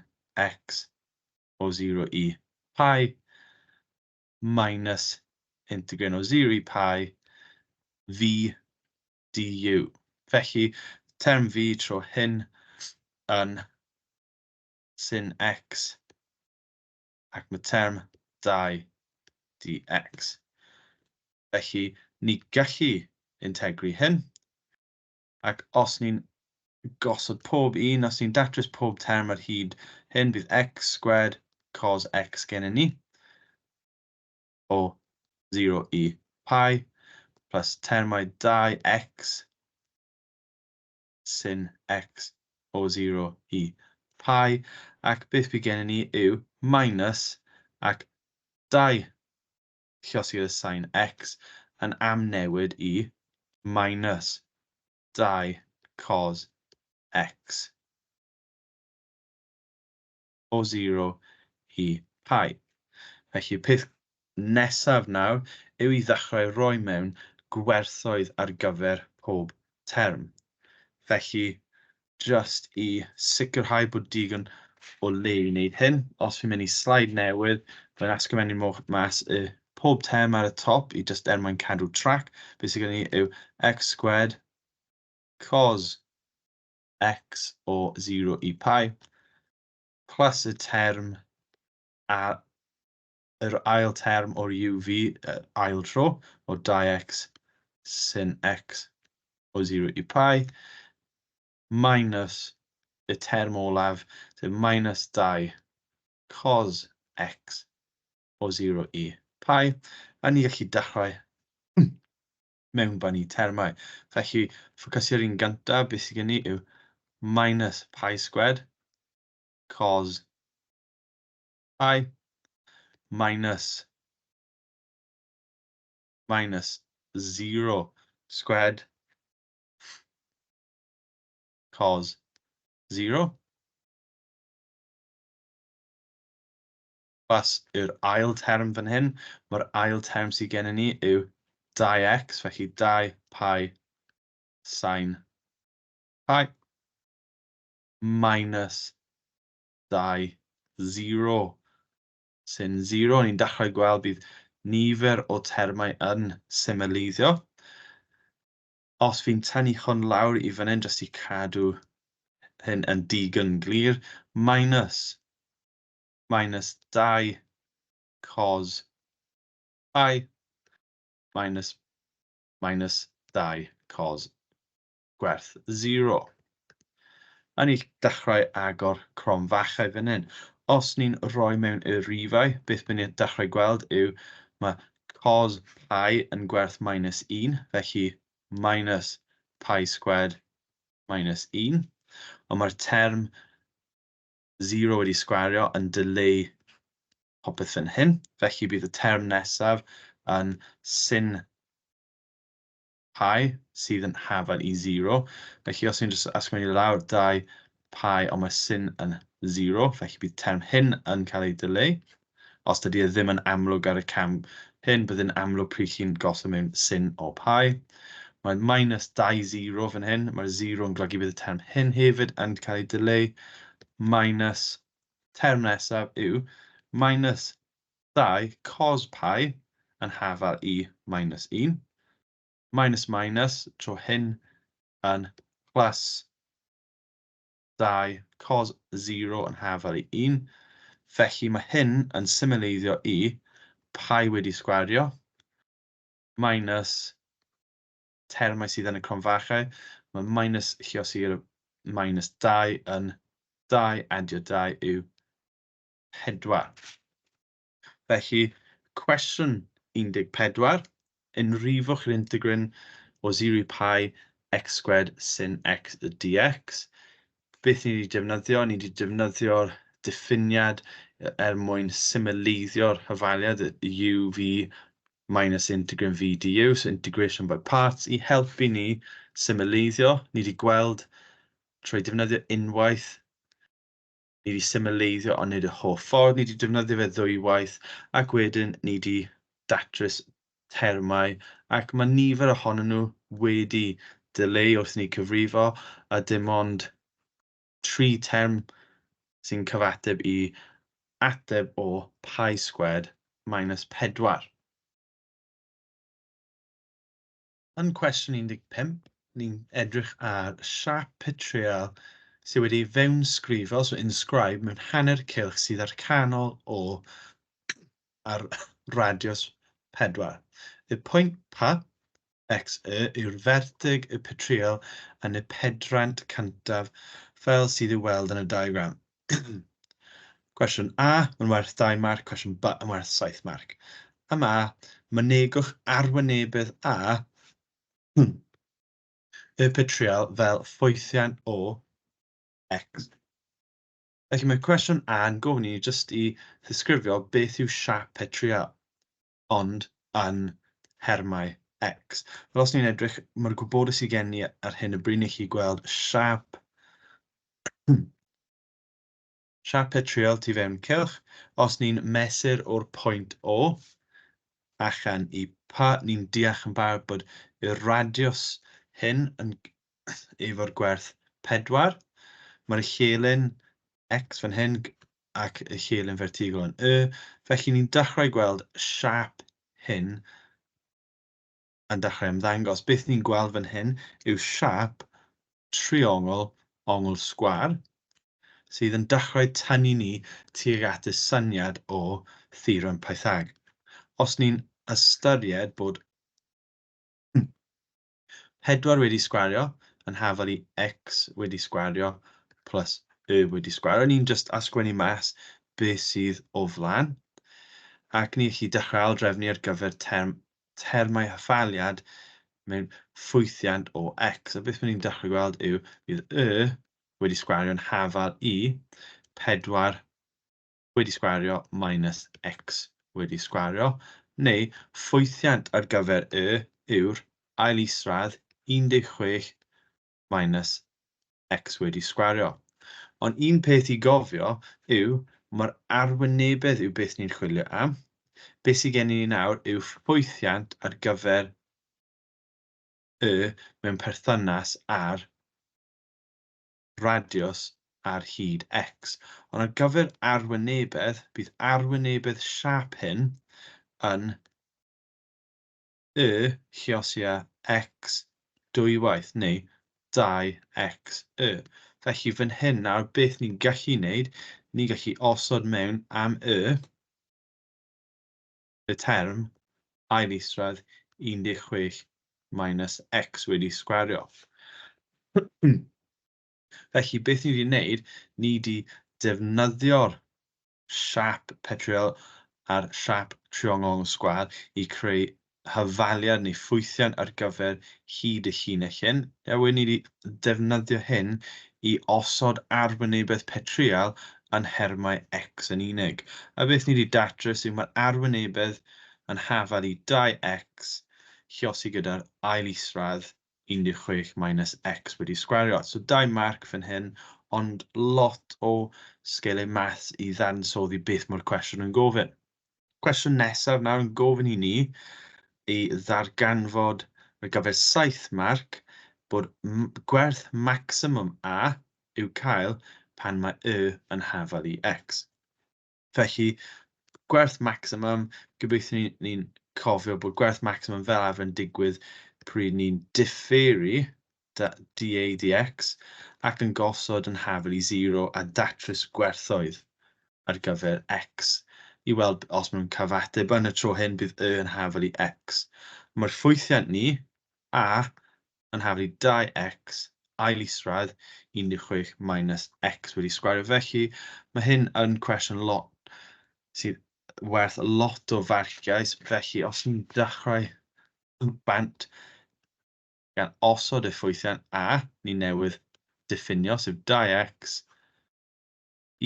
x o 0 i pi minus integrin o 0 i pi v du. Felly, term v tro hyn yn sin x ac mae term 2 dx. Felly, ni gallu integru hyn, ac os ni'n gosod pob un, os ni'n datrys pob term ar hyd hyn, bydd x squared cos x gennym ni o 0 i pi plus termau 2x sin x o 0 i pi, ac beth bydd gennym ni yw minus ac 2 lluosi gyda sin x yn amnewid i minus 2 cos x o 0 i pi. Felly, peth nesaf nawr yw i ddechrau rhoi mewn gwerthoedd ar gyfer pob term. Felly, just i sicrhau bod digon o le i wneud hyn, os fi'n mynd i sleid newydd, mae'n ysgrifennu mas y pob term ar y top i just er mwyn cadw track. Beth sydd gen i yw x squared cos x o 0 i pi plus y term a yr ail term o'r uv, ail tro, o 2x sin x o 0 i pi, minus y term olaf, sef minus 2 cos x o 0 i pi, a ni gallu dechrau mewnbynnu termau. Felly, ffocysu ar un gyntaf, beth sydd gen i yw minus pi squared cos pi minus minus 0 squared cos 0 plus yr ail term fan hyn. Mae'r ail term sydd gennym ni yw 2x, felly 2 pi sin pi minus 2 0 sin 0. Ni'n dechrau gweld bydd nifer o termau yn symleiddio. Os fi'n tynnu hwn lawr i fan hyn, jyst i cadw hyn yn digon glir, minus minus 2 cos pi minus minus 2 cos gwerth 0. A ni dechrau agor cromfachau fan hyn. Os ni'n rhoi mewn y rifau, beth bydd ni'n dechrau gweld yw mae cos pi yn gwerth minus 1, felly minus pi squared minus 1. Ond mae'r term 0 wedi sgwario yn dileu popeth fan hyn, felly bydd y term nesaf yn sin pi sydd yn hafal i 0. Felly os ni'n jyst ysgrifennu lawr 2 pi, ond mae sin yn 0, felly bydd term hyn yn cael ei dileu. Os dydy e ddim yn amlwg ar y cam hyn, bydd yn amlwg pryd chi'n gosod mewn sin o pi. Mae minus 2 0 fan hyn, mae'r 0 yn golygu bydd y term hyn hefyd yn cael ei dileu. Minus term nesaf yw minus 2 cos pi yn hafal i minus 1. Minus minus, tro hyn yn plus 2 cos 0 yn hafal i 1. Felly mae hyn yn symleiddio i pi wedi sgwario minus termau sydd yn y cromfachau. Mae minus lluosi'r minus 2 yn 2 adio 2 yw 4. Felly, cwestiwn 14, unrhifwch yr integrin o 0 i pi x squared sin x dx. Beth ni wedi defnyddio? Ni wedi defnyddio'r diffiniad er mwyn symleiddio'r hafaliad u v minus integrin v du, so integration by parts, i helpu ni symleiddio. Ni wedi gweld trwy defnyddio unwaith, ni wedi symleiddio ond nid y holl ffordd, ni wedi defnyddio fe ddwywaith, ac wedyn ni wedi datrys termau, ac mae nifer ohonyn nhw wedi dileu wrth ni cyfrifo, a dim ond 3 term sy'n cyfateb i ateb o pi squared minus 4. Yn cwestiwn 15, ni'n edrych ar siâp petryal sydd wedi fewnsgrifo, so inscribe, mewn hanner cylch sydd ar canol o ar radius 4. Y pwynt P, x, y, yw'r fertig y petryal yn y pedrant cyntaf fel sydd i'w weld yn y diagram. Cwestiwn A yn werth 2 marc, cwestiwn B yn werth 7 marc. Am A, mynegwch arwynebydd A y petryal fel ffwythiant o x. Felly mae cwestiwn A yn gofyn i ni jyst i ddisgrifio beth yw siâp petryal, ond yn nhermau x. Fel os ni'n edrych, mae'r gwybodaeth sydd gen ni ar hyn o bryd, ni chi gweld siâp petryal tu fewn cylch. Os ni'n mesur o'r pwynt O allan i P, ni'n deall yn barod bod y radius hyn yn efo'r gwerth 4. Mae'r lleilen x fan hyn ac y lleilen fertigol yn Y. Felly ni'n dechrau gweld siâp hyn yn dechrau ymddangos. Beth ni'n gweld fan hyn yw siâp triongl ongl sgwâr sydd yn dechrau tynnu ni tuag at y syniad o theorem Pythag. Os ni'n ystyried bod 4 wedi sgwario yn hafal i x wedi sgwario plus y wedi sgwario, ni'n jyst ysgrifennu mas beth sydd o flaen, ac ni allu dechrau aildrefnu ar gyfer termau hafaliad mewn ffwythiant o x. A beth ni'n dechrau gweld yw bydd y wedi sgwario'n hafal i 4 wedi sgwario minus x wedi sgwario, neu ffwythiant ar gyfer y yw'r ail isradd 16 minus x wedi sgwario. Ond un peth i gofio yw mae'r arwynebedd yw beth ni'n chwilio am. Beth sydd gen i ni nawr yw ffwythiant ar gyfer y mewn perthynas â'r radius ar hyd x. Ond ar gyfer arwynebedd, bydd arwynebedd siâp hyn yn y lluosia x dwywaith, neu 2x y. Felly fan hyn nawr, beth ni'n gallu wneud, ni'n gallu osod mewn am y term Ail isradd 16 minus x wedi sgwario. Felly, beth ni wedi wneud, ni wedi defnyddio'r siap petriol a'r siap triongl sgwâr i creu hafaliad neu ffwythiant ar gyfer hyd y llinell hyn. A wedyn ni wedi defnyddio hyn i osod arwynebedd petryal yn nhermau x yn unig. A beth ni wedi datrys yw mae'r arwynebedd yn hafal i 2x lliosi gyda'r ail isradd 16 minus x wedi sgwario. So 2 marc fan hyn, ond lot o sgiliau maths i ddansoddi beth mae'r cwestiwn yn gofyn. Cwestiwn nesaf nawr yn gofyn i ni i ddarganfod ar gyfer 7 marc bod gwerth maximum A i'w cael pan mae Y yn hafal i X. Felly, gwerth maximum, gobeithio ni'n cofio bod gwerth maximum fel arfer yn digwydd pryd ni'n differu dA dx ac yn gosod yn hafal i 0 a datrys gwerthoedd ar gyfer x i weld os maen nhw'n cyfateb. Yn y tro hyn bydd y yn hafal i x. Mae'r ffwythiant ni, a, yn hafal i 2x ail isradd 16 minus x wedi sgwario. Felly mae hyn yn cwestiwn lot sydd werth lot o farciau. Felly os ni'n dechrau bant gan osod y ffwythiant a, ni newydd diffinio, sef 2x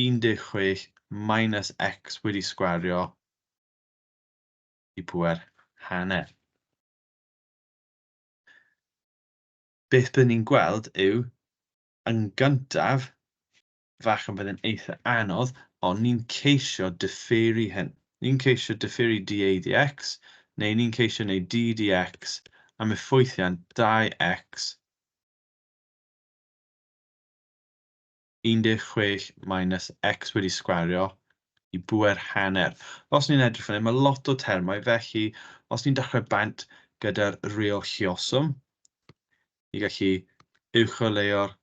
16 minus x wedi sgwario i pŵer hanner. Beth byddwn ni'n gweld yw, yn gyntaf, fach yn bydd yn eitha anodd, ond ni'n ceisio differu hyn. Ni'n ceisio differu dA dx, neu ni'n ceisio gwneud d dx am y ffwythiant 2x 16 minus x wedi sgwario i bŵer hanner. Os ni'n edrych fan hyn, mae lot o termau, felly os ni'n dechrau bant gyda'r reol lluoswm, ni gallu uwcholeuo'r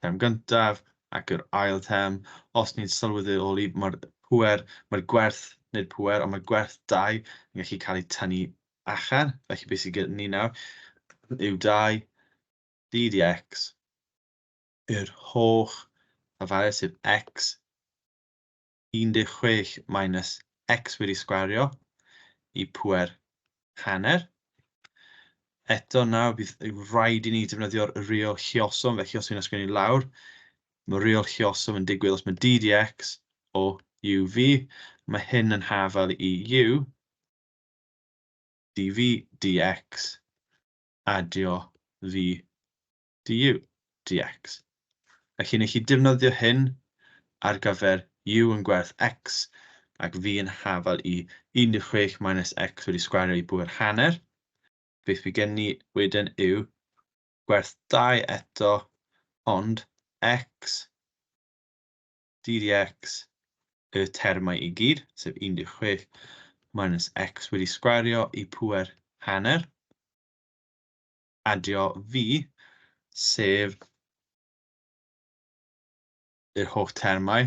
term gyntaf ac yr ail term. Os ni'n sylweddoli, mae'r pŵer, mae'r gwerth, nid pŵer, ond mae gwerth 2 yn gallu cael ei tynnu allan. Felly beth sydd gyda ni nawr yw 2 d dx yr holl hafaliad, sef x 16 minus x wedi sgwario i pŵer hanner. Eto nawr bydd rhaid i ni defnyddio'r reol lluoswm, felly os ni'n ysgrifennu lawr, mae reol lluoswm yn digwydd os mae d dx o uv, mae hyn yn hafal i u dv dx adio v du dx. Felly ni chi defnyddio hyn ar gyfer u yn gwerth x ac v yn hafal i 16 minus x wedi sgwario i bŵer hanner. Beth bydd gen ni wedyn yw gwerth 2 eto, ond x d dx y termau i gyd, sef 16 minus x wedi sgwario i pŵer hanner, adio v, sef yr holl termau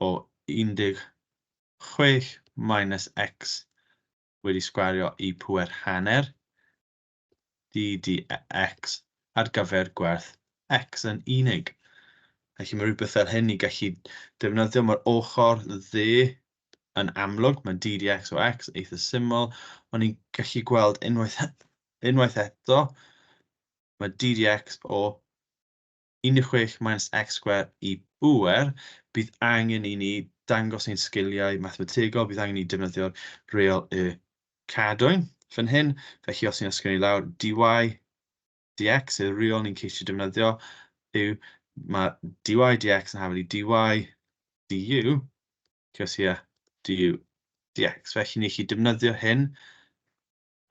o 16 minus x wedi sgwario i pŵer hanner d dx ar gyfer gwerth x yn unig. Felly mae rhywbeth fel hyn i gallu defnyddio. Mae'r ochr dde yn amlwg, mae d dx o x eitha syml, ond ni'n gallu gweld unwaith eto, mae d dx o 16 minus x square i bŵer, bydd angen i ni dangos ein sgiliau mathemategol, bydd angen i ni defnyddio'r reol y cadwyn fan hyn. Felly os ni'n ysgrifennu lawr dy dx, yw'r reol ni'n ceisio defnyddio, yw mae dy dx yn hafal i dy du, lluosi â du dx. Felly ni chi defnyddio hyn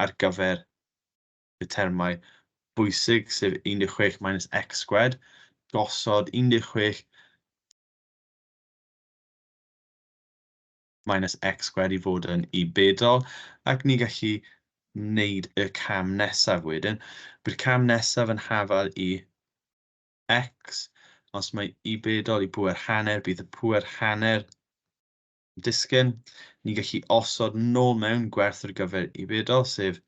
ar gyfer y termau bwysig, sef 16 minus x squared, gosod 16 minus x squared i fod yn i bedol, ac ni gallu wneud y cam nesaf wedyn. Bydd cam nesaf yn hafal i x, os mae i bedol i pŵer hanner, bydd y pŵer hanner Disgyn, ni'n gallu osod nôl mewn gwerth ar gyfer i bedol, sef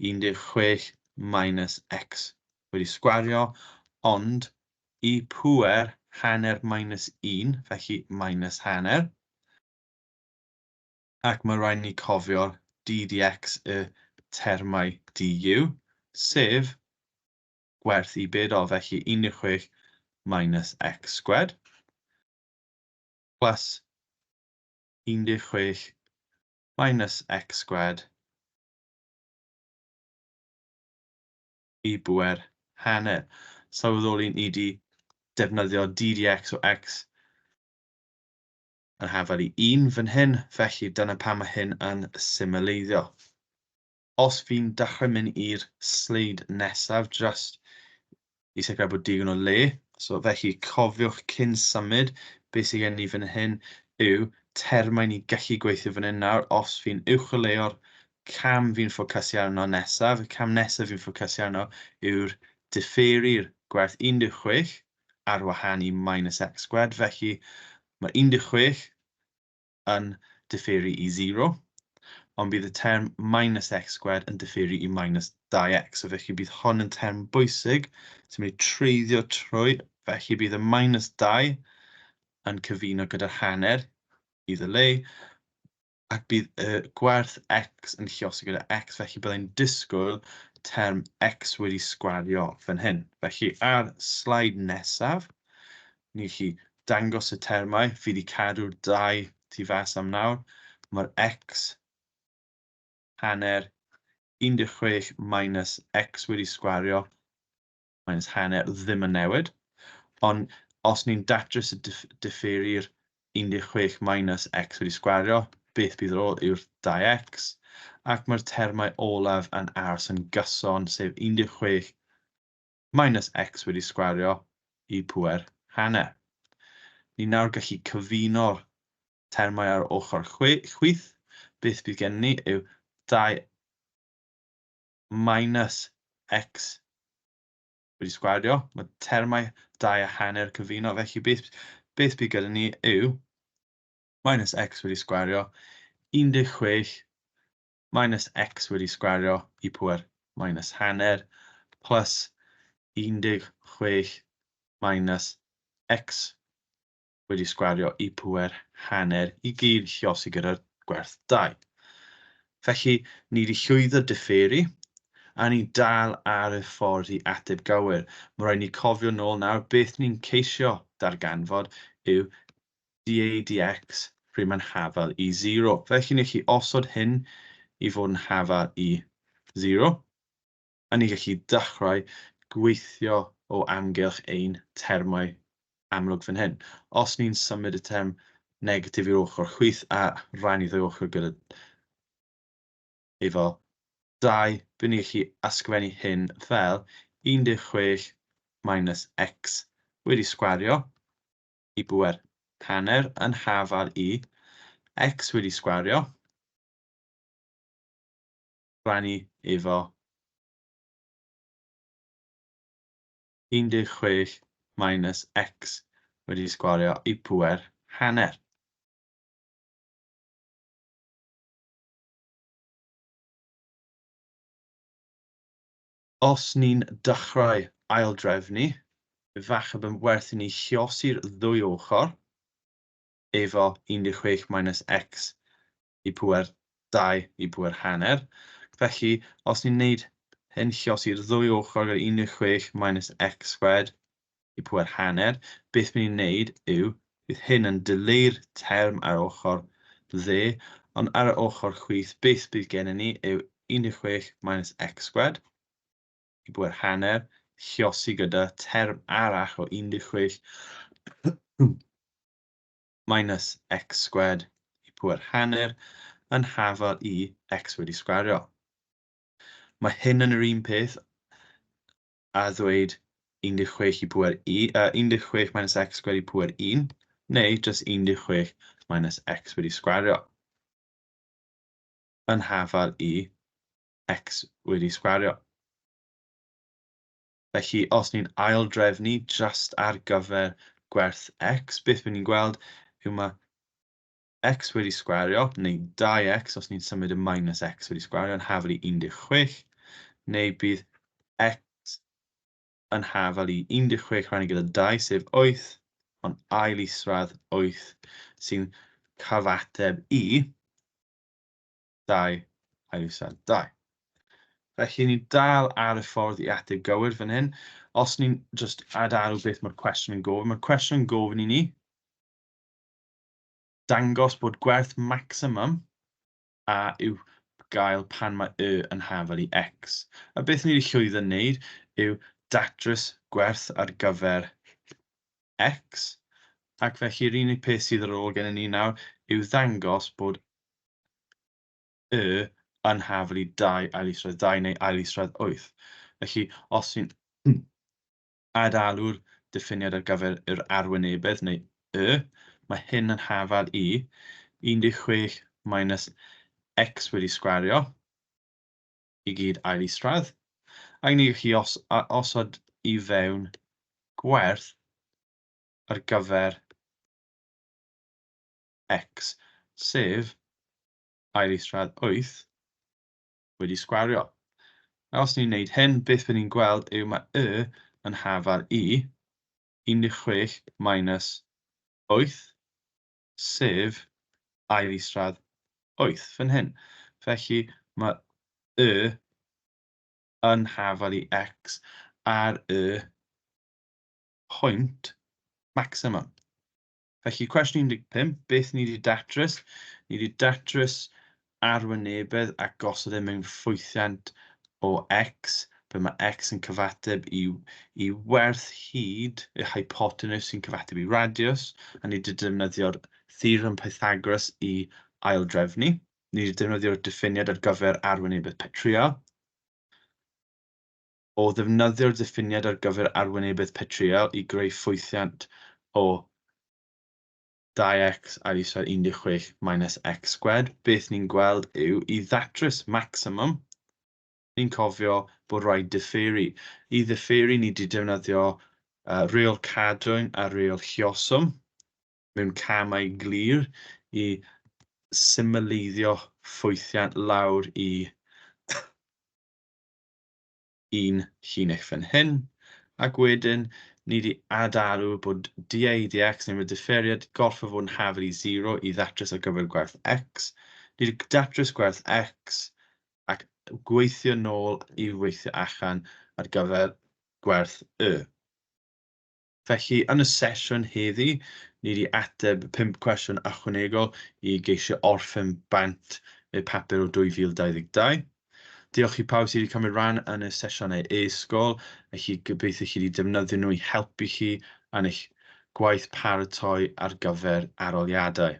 16 minus x wedi sgwario, ond i pŵer hanner minus 1, felly minus hanner. Ac mae rhaid ni cofio'r d dx y termau du, sef gwerth i bedol, felly 16 minus x squared plus 16 minus x squared i bŵer hanner. Sylweddoli ni wedi defnyddio d dx o x yn hafal i 1 fan hyn, felly dyna pam mae hyn yn symleiddio. Os fi'n dechrau mynd i'r sleid nesaf, just i sicrhau bod digon o le, so felly cofiwch cyn symud, beth sydd gen ni fan hyn yw termau ni gallu gweithio fan hyn nawr. Os fi'n uwcholeuo'r cam fi'n ffocysu arno nesaf, y cam nesaf fi'n ffocysu arno yw'r diferu'r gwerth 16 ar wahân i minus x squared, felly mae 16 yn diferu i 0, ond bydd y term minus x squared yn diferu i minus 2x, so felly bydd hwn yn term bwysig sy'n mynd i treiddio trwy, felly bydd y minus 2 yn cyfuno gyda'r hanner i ddileu, ac bydd y gwerth x yn lluosi gyda x, felly byddai'n disgwyl term x wedi sgwario fan hyn. Felly ar sleid nesaf, ni gallu dangos y termau, fi wedi cadw'r 2 tu fas am nawr. Mae'r x hanner 16 minus x wedi sgwario minus hanner ddim yn newid, ond os ni'n datrys y diferu'r 16 minus x wedi sgwario, beth bydd ar ôl yw'r 2x, ac mae'r termau olaf yn aros yn gyson, sef 16 minus x wedi sgwario i pŵer hanner. Ni nawr gallu cyfuno'r termau ar ochr chwith. Beth bydd gen ni yw 2 minus x wedi sgwario. Mae termau 2 a hanner cyfuno, felly beth bydd gyda ni yw minus x wedi sgwario 16 minus x wedi sgwario i pŵer minus hanner plus 16 minus x wedi sgwario i pŵer hanner i gyd lluosi gyda'r gwerth 2. Felly, ni wedi llwyddo diferu, a ni dal ar y ffordd i ateb gywir. Mae rhaid ni cofio nôl nawr, beth ni'n ceisio darganfod yw dA dx pryd mae'n hafal i 0. Felly ni gallu osod hyn i fod yn hafal i 0, a ni gallu dechrau gweithio o amgylch ein termau amlwg fan hyn. Os ni'n symud y term negatif i'r ochr chwith a rannu ddwy ochr gyda efo 2, bydd ni'n gallu ysgrifennu hyn fel 16 minus x wedi sgwario i bŵer hanner yn hafal i x wedi sgwario rannu efo 16 minus x wedi sgwario i pŵer hanner. Os ni'n dechrau aildrefnu, efallai bod werth i ni lluosi'r ddwy ochr efo 16 minus x i pŵer 2 i pŵer hanner. Felly, os ni'n neud hyn, lluosi'r ddwy ochr gyda 16 minus x squared i pŵer hanner, beth ni'n neud yw, bydd hyn yn dileu'r term ar ochr dde, ond ar y ochr chwith, beth bydd gennym ni yw 16 minus x squared i bŵer hanner, lluosi gyda term arall o 16 minus x squared i pŵer hanner yn hafal i x wedi sgwario. Mae hyn yn yr un peth a ddweud 16 i pŵer 16 minus x squared i pŵer 1, neu just 16 minus x wedi sgwario yn hafal i x wedi sgwario. Felly, os ni'n aildrefnu just ar gyfer gwerth x, beth bydd ni'n gweld yw mae X wedi sgwario, neu 2x os ni'n symud y minus x wedi sgwario yn hafal i 16, neu bydd x yn hafal i 16 rhannu gyda 2, sef 8, ond ail isradd 8 sy'n cyfateb i 2 ail isradd 2. Felly ni dal ar y ffordd i ateb gywir fan hyn. Os ni'n just adalw beth mae'r cwestiwn yn gofyn, mae'r cwestiwn yn gofyn i ni dangos bod gwerth maximum a yw gael pan mae y yn hafal i x. A beth ni wedi llwyddo wneud yw datrys gwerth ar gyfer x, ac felly'r unig peth sydd ar ôl gennym ni nawr yw ddangos bod y yn hafal i 2 ail isradd 2 neu ail isradd 8. Felly, os ni'n adalw'r diffiniad ar gyfer yr arwynebedd neu y, mae hyn yn hafal i 16 minus x wedi sgwario i gyd ail isradd. Ac ni'n gallu osod i fewn gwerth ar gyfer x, sef ail isradd 8 wedi sgwario. A os ni'n gwneud hyn, beth byddwn ni'n gweld yw mae y yn hafal i 16 minus 8, sef ail isradd 8 fan hyn. Felly mae y yn hafal i x ar y pwynt maximum. Felly cwestiwn 15, beth ni wedi datrys? Ni wedi datrys arwynebedd a gosod e mewn ffwythiant o x, ble mae x yn cyfateb i werth hyd y hypotenws sy'n cyfateb i radius, a ni wedi defnyddio'r theorem Pythagoras i aildrefnu. Ni wedi defnyddio'r diffiniad ar gyfer arwynebedd petryal. O ddefnyddio'r diffiniad ar gyfer arwynebedd petryal i greu ffwythiant o 2x ail isradd 16 minus x squared, beth ni'n gweld yw i ddatrys maximum, ni'n cofio bod rhaid diferu. I ddiferu ni wedi defnyddio reol cadwyn a reol lluoswm mewn camau glir i symleiddio ffwythiant lawr i un llinell fan hyn, ac wedyn ni wedi adalw bod dA dx neu mae diferiad gorfod fod yn hafal i 0 i ddatrys ar gyfer gwerth x. Ni wedi datrys gwerth x ac gweithio nôl i weithio allan ar gyfer gwerth y. Felly, yn y sesiwn heddi, ni wedi ateb 5 cwestiwn ychwanegol i geisio orffen bant y papur o 2022. Diolch i pawb sydd wedi cymryd rhan yn y sesiynau e-sgol. Felly gobeithio chi wedi defnyddio nhw i helpu chi yn eich gwaith paratoi ar gyfer arholiadau.